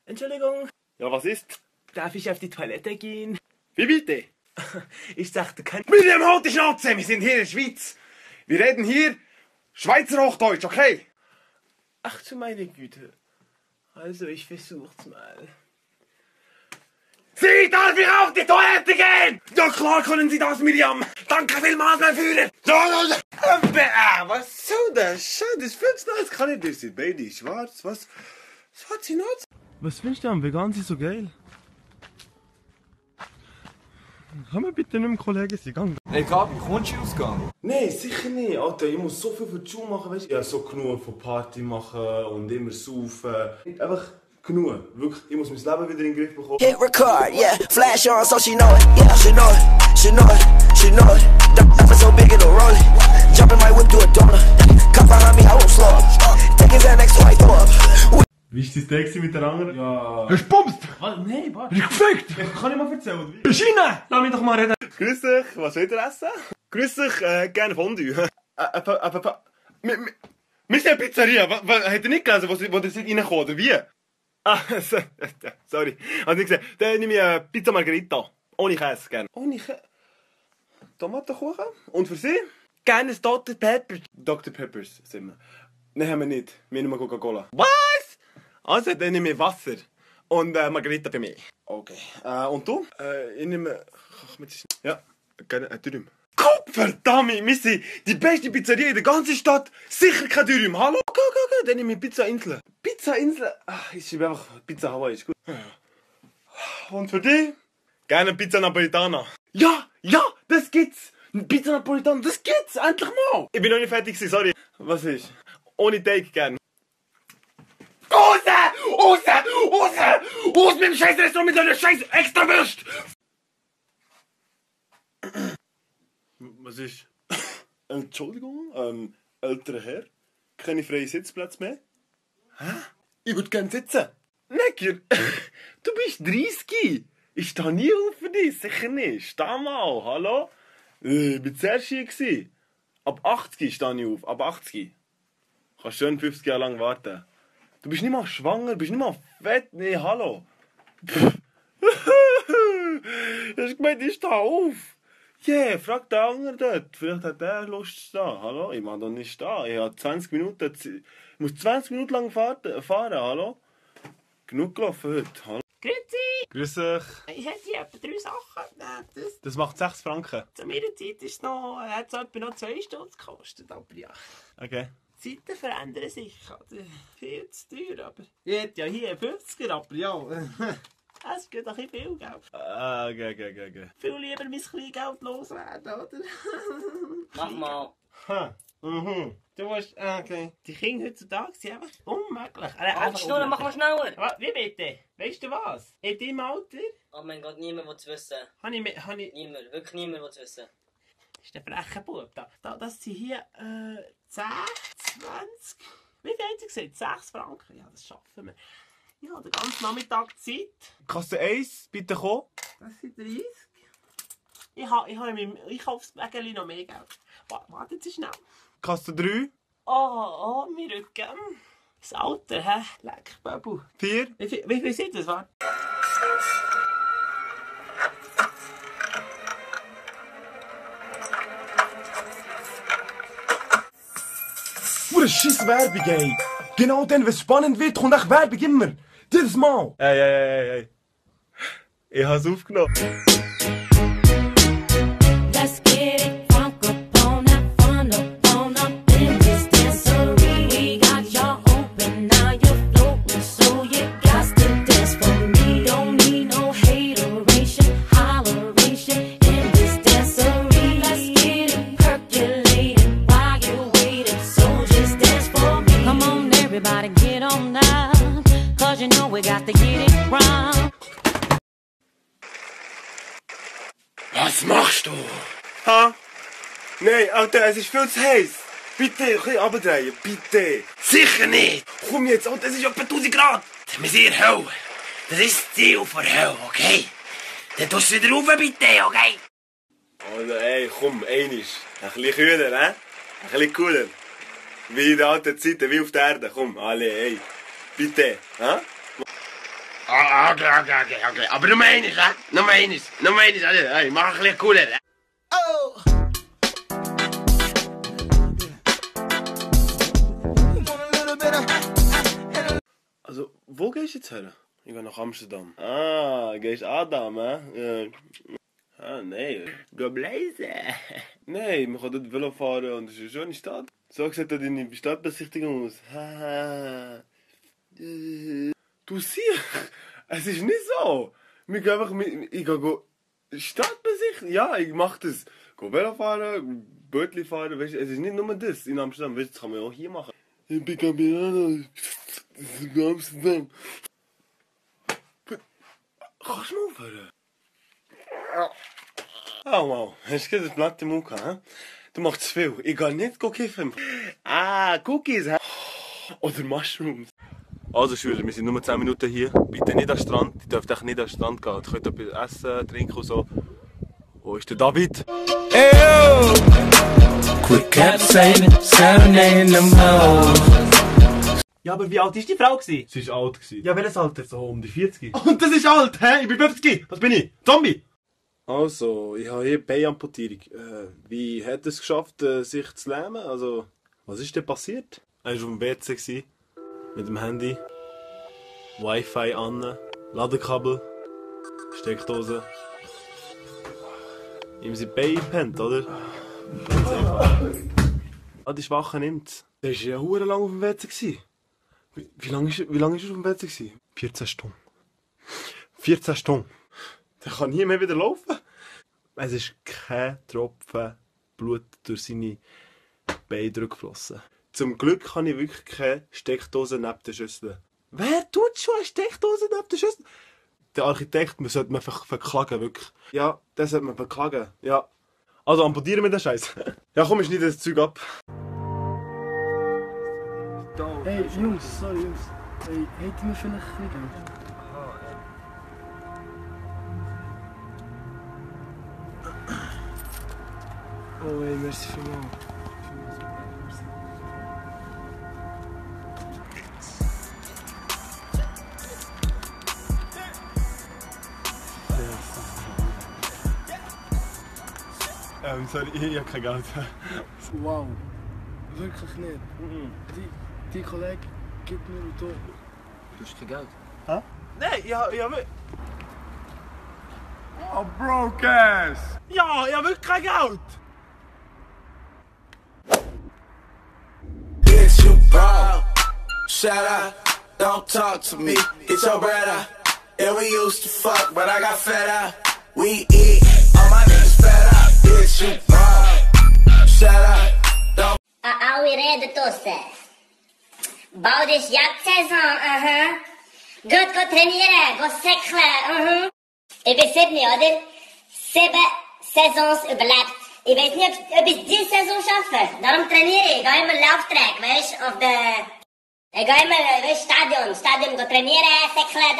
Entschuldigung, Ja, was ist? darf ich auf die Toilette gehen? Wie bitte? Ich dachte, William, halt die Schnauze! Wir sind hier in der Schweiz. Wir reden hier Schweizer Hochdeutsch, okay? Ach du meine Güte. Also, ich versuch's mal. Sie, darf ich auf die Toilette gehen? Ja klar können Sie das, Miriam. Danke vielmals, mein Führer. Was soll das? Schau, das findest du als kann ich das nicht. Beide schwarz, was? Was sie noch? Was findest du am Vegan sind so geil? Kann man bitte nicht mit dem Kollegen sein? Gang. Ey Gabi, kommst du ausgegangen? Nein, sicher nicht. Alter, ich muss so viel für die Schule machen, weißt du? Ja, so genug von Party machen und immer saufen. Einfach genug. Wirklich, ich muss mein Leben wieder in den Griff bekommen. Hit record, yeah, flash on so she know it, yeah, she know it, she know it, she know it. The ever so big it'll roll it. Jump in my whip, do a donut. Come behind me, I won't slow up. Take his hand next to I throw up. Wie war dein Tag mit der anderen? Ja. Hast du gebumst? Nein, warte. Hast du gefickt? Kann ich mal erzählen? Wie? Bist du rein? Lass mich doch mal reden. Grüß dich, was wollt ihr essen? Grüß dich, gerne Fondue. Wir sind eine Pizzeria. Habt ihr nicht gelesen, wo ihr seid reingekommen, oder wie? Ah, sorry. Hast nicht gesehen. Dann nehme ich Pizza Margherita. Ohne Käse, gerne. Ohne Käse? Tomatenkuchen? Und für Sie? Gerne ein Dr. Pepper. Dr. Peppers sind wir. Nein, haben wir nicht. Wir nehmen Coca-Cola. Was? Also, dann nehme ich Wasser. Und Margarita für mich. Okay. Und du? Ich nehme... Ja, gerne ein Dürüm. Verdammt, wir sind die beste Pizzeria in der ganzen Stadt. Sicher kein Dürüm. Hallo? Okay. Dann nehme ich Pizza Insel. Pizza Insel? Ach, ich schreibe einfach Pizza Hawaii, ist gut. Und für dich? Gerne Pizza Napolitana. Ja, das gibt's. Pizza Napolitana, das gibt's. Endlich mal. Ich bin noch nicht fertig gewesen, sorry. Was ist? Ohne Teig gern. Aus mit dem scheiß Restaurant mit deiner scheiß Extrawürst! Was ist? Entschuldigung, älterer Herr? Keine freien Sitzplätze mehr? Hä? Ich würde gerne sitzen. Necker, du bist 30. Ich stehe nie auf für dich, sicher nicht. Steh mal, hallo? Ich war zuerst hier gewesen. Ab 80 stehe ich auf, ab 80. Kannst schön 50 Jahre lang warten. Du bist nicht mal schwanger, bist nicht mal fett. Nee, hallo. Du hast gemeint, ich stehe auf. Yeah, frag den anderen dort. Vielleicht hat der Lust zu stehen. Hallo, ich mag doch nicht stehen. Ich habe 20 Minuten... Ich muss 20 Minuten lang fahren, hallo? Genug gelaufen heute, hallo? Grüezi! Grüß dich. Ich hätte hier etwa 3 Sachen. Das macht 6 Franken. Zu meiner Zeit ist es noch, hat es etwa noch 2 Stunden gekostet, aber ja. Okay. Die Zeiten verändern sich, oder? Viel zu teuer, aber... Ich hätte ja hier 50er, aber ja... Es geht doch ein bisschen viel Geld. Okay. Viel lieber mein Kleingeld loswerden, oder? Mach mal. Du musst... Okay. Die Kinder heutzutage sind einfach unmöglich. Halt die Schnur, mach mal schneller. Wie bitte? Weißt du was? In deinem Alter... Oh mein Gott, niemand will es wissen. Niemand, wirklich niemand will es wissen. Das ist der freche Bub da. Das sind hier 10, 20... Wie viel hat sie gesagt? 6 Franken? Ja, das schaffen wir. Ich habe den ganzen Nachmittag Zeit. Kasse 1, bitte kommen. Das sind 30. Ich habe in meinem Einkaufswägeli noch mehr Geld. Warten Sie schnell. Kasse 3. Oh, mein Rücken. Das Alter, hä? Leck, Babu. 4. Wie viel sind das? Warte. Pure scheiß Werbung, ey. Genau dann, wenn es spannend wird, kommt auch Werbung immer. Jedes Mal. Hey. Ich habe es aufgenommen. Let's get it funk up on that fun up in this dancery. We got y'all open, now you're floating, so you got to dance for me. Don't need no hateration, holleration in this dancery. Let's get it percolating while you're waiting, so just dance for me. Come on, everybody, get on now, 'cause you know we got to get it wrong. Was machst du? Ha? Nein, Alter, es ist viel zu heiß. Bitte, ein bisschen runterdrehen, bitte. Sicher nicht! Komm jetzt, Alter, es ist etwa 1000 Grad. Wir sind in der Hölle. Das ist das Ziel der Hölle, okay? Dann tust du wieder rauf, bitte, okay? Alter, ey, komm, einisch. Ein bisschen kühler, hä? Ein bisschen cooler. Wie in der alten Zeiten, wie auf der Erde. Komm, alle, ey. Bitte, hä? Okay. Aber Nummer 1, hè? Nummer 1, hey, mach ein bisschen cooler. Also, wo gehst du jetzt her? Ich gehe nach Amsterdam. Ah, gehst Adam, hä? Ah, nein. Geh Blazen. Nein, man kann dort Velo fahren und es ist eine schöne Stadt. So sieht da deine Stadtbesichtigung aus. Du siehst, es ist nicht so. Wir gehen einfach, ich gehe Stadtbesichtigen. Ja, ich mache das. Geh Velo fahren, Bötli fahren, weißt du, es ist nicht nur das in Amsterdam, weißt du, das kann man auch hier machen. Ich bin Campiano, Amsterdam. Kannst du mal aufhören? Oh wow, hast du gerade das Blatt im Mund gehabt, hä? Du machst zu viel. Ich gehe nicht kiffen. Cookies, hä? Oder Mushrooms. Also Schüler, wir sind nur 10 Minuten hier. Bitte nicht an den Strand. Ihr dürft nicht an den Strand gehen. Ihr könnt etwas essen, trinken und so. Wo ist der David? Eyo! Quick cap saving, Saturday in the mode. Ja, aber wie alt war die Frau? Sie war alt. Ja, welches Alter? So um die 40. Und das ist alt, hä? Ich bin 50. Was bin ich? Zombie? Also, ich habe hier Beiamputierung. Wie hat er es geschafft, sich zu lähmen? Also, was ist denn passiert? Er war auf dem WC mit dem Handy, Wi-Fi an, Ladekabel, Steckdose. Ihm sind Beine gepennt, oder? Ganz einfach. Die Schwache nimmt's. Der war ja verdammt lang auf dem WC. Wie lange ist er auf dem WC? 14 Stunden. 14 Stunden. Der kann nie mehr wieder laufen. Es ist kein Tropfen Blut durch seine Beine durchgeflossen. Zum Glück habe ich wirklich keine Steckdose neben der Schüssel. Wer tut schon eine Steckdose neben der Schüssel? Der Architekt, man sollte man verklagen, wirklich. Ja, den sollte man verklagen, ja. Also amputieren wir den Scheiß. Ja komm, ich schneide das Zeug ab. Hey Jungs, sorry Jungs. Hey, hätten wir vielleicht ein bisschen Geld? Oh ey, merci vielmals. Sorry, ich habe kein Geld. Wow, wirklich nicht. Die Kollege gibt mir und du. Du hast kein Geld. Hä? Nein, ja. Oh, broke ass! Ja, ich habe wirklich kein Geld! Bitch, you broke. Shut up, don't talk to me. Get your bread up. Yeah, we used to fuck, but I got fed up. We eat, all my niggas fed up. Bitch, you broke. Shut up, don't. Are we ready to say? Bald ist Jagdsaison, Gut, go trainieren, go säckeln, Ich bin 7, oder? 7 Saisons überlebt. Ich weiß nicht, ob ich diese Saison schaffe. Darum trainiere ich. Ich gehe immer Lauftrack, weißt du, auf der... Ich gehe immer, weißt du, Stadion, go trainieren, säckeln,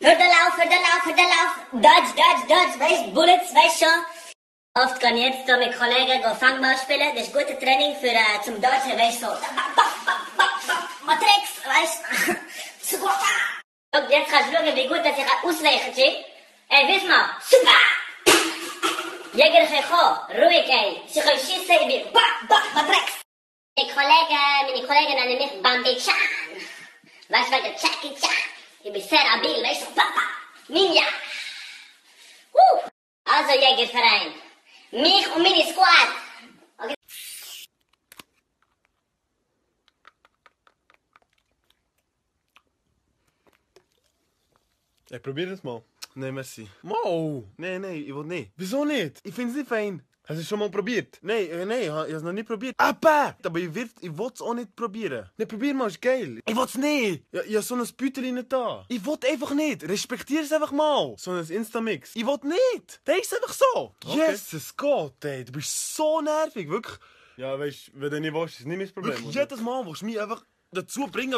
Hürdenlauf. Dodge, weißt du, Bullets, weißt du schon. Oft kann ich jetzt so mit Kollegen go Fangball spielen. Das ist gutes Training für, zum Dodgen, weißt du, so. Matrix, weißt du. Und jetzt kannst du schauen, wie gut dass ich ausweichen kann. Ey, wiss mal, super! Jäger können kommen, ruhig, ey. Sie können schiessen, ich bin Matrix. Meine Kollegen nennen mich Bambi Chan. Weißt du, wegen Jackie Chan. Ich bin sehr habil, weißt du, Papa, Ninja. Also, Jägerverein. Mich und meine Squad. Okay. Ich probier das mal. Nein, merci. Mo! Nein, ich will nicht. Wieso nicht? Ich finde es nicht fein. Hast du es schon mal probiert? Nein, ich habe es noch nicht probiert. Aber ich will es auch nicht probieren. Ne, probier mal, ist geil. Ich will es nicht. Ja, ich habe so ein Beutel nicht da. Ich will einfach nicht. Respektier es einfach mal. So ein Instamix. Ich will nicht. Das ist einfach so. Okay. Jesus Gott, ey. Du bist so nervig, wirklich. Ja, weißt du, wenn du nicht willst, ist es nicht mein Problem. Wirklich, jedes Mal willst du mich einfach dazu bringen.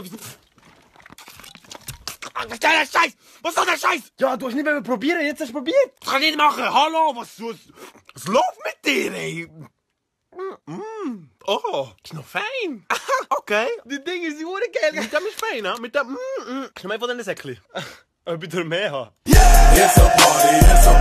Was ist der Scheiß? Was soll der Scheiß? Ja, du hast nicht mehr probieren, jetzt hast du probiert. Das kann ich nicht machen. Hallo, was läuft mit dir, ey? Oh, ist noch fein. Okay. Die Dinge sind hure geil. Mit dem ist fein, ne? Mit dem, Kannst du mehr von diesen Säckchen? Ob ich dir mehr habe? It's a party, it's a